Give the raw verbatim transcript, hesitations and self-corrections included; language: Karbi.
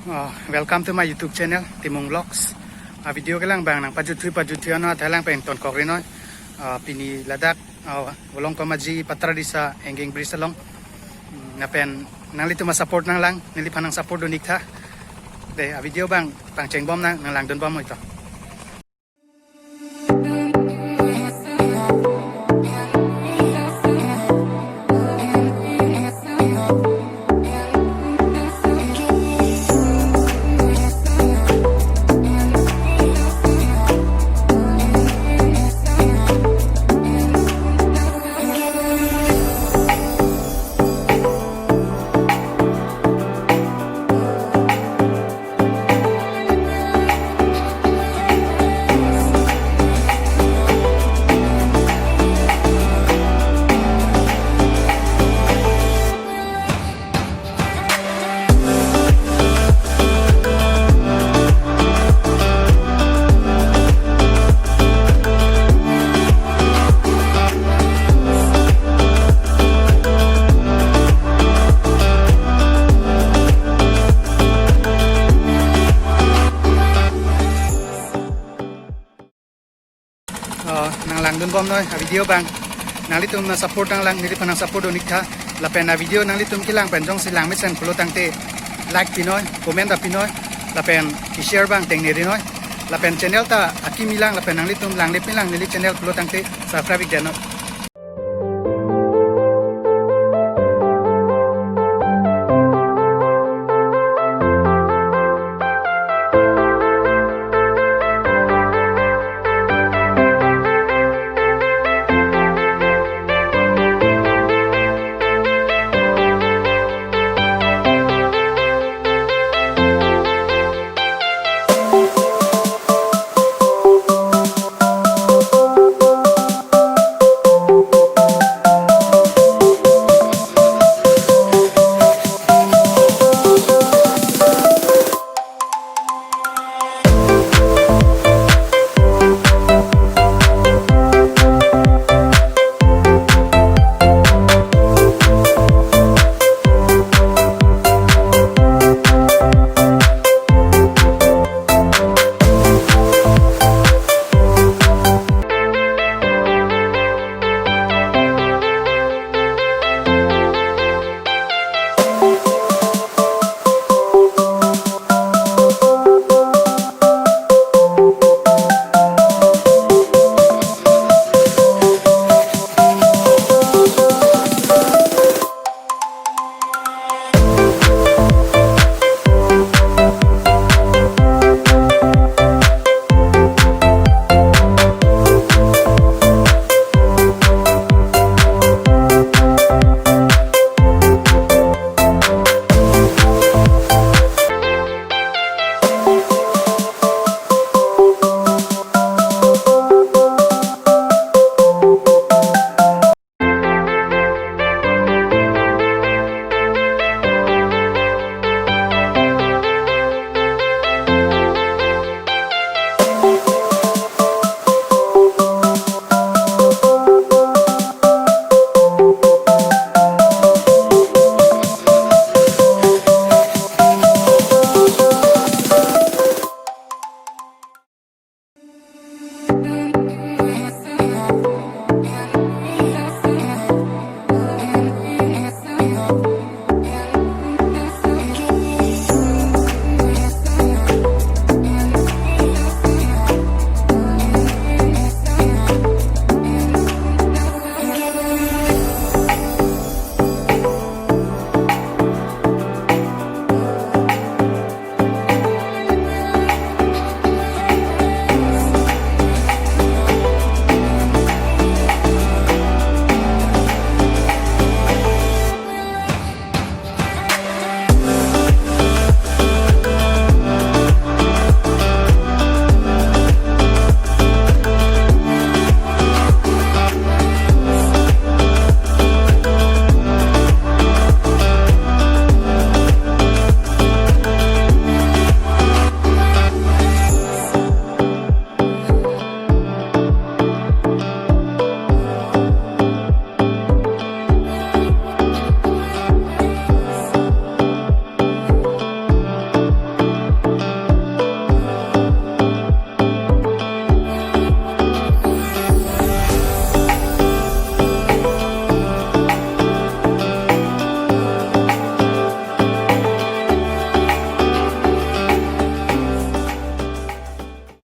Uh, welcome to my YouTube channel, Timung Vlogs. Uh, video kelang abang nangpajuthui pajuthui anat alang pen tonkok rinoi. Uh, pini ladak, uh, Volongkom Aji Patradisa hanging bridge along. Hmm, lapen nanglitum asupport nanglang, neliphan nangsupport dun-ik tha. Dei, uh, video abang pangchengbom nang, nanglangdunbom noi to. Oh, nanglangdunbom noi, a video abang. Nanglitum nangsupport nanglang, neliphan nangsupport dun-ik tha. Lapen a video nanglitum kelang pen jongsi langmesen pulo tangte like pinoi, comment ta pinoi, lapen share abang tengne rinoi. Lapen channel ta akimi lang, lapen nanglitum langle pinlang neli channel pulo tangte subscribe-ik dei noi.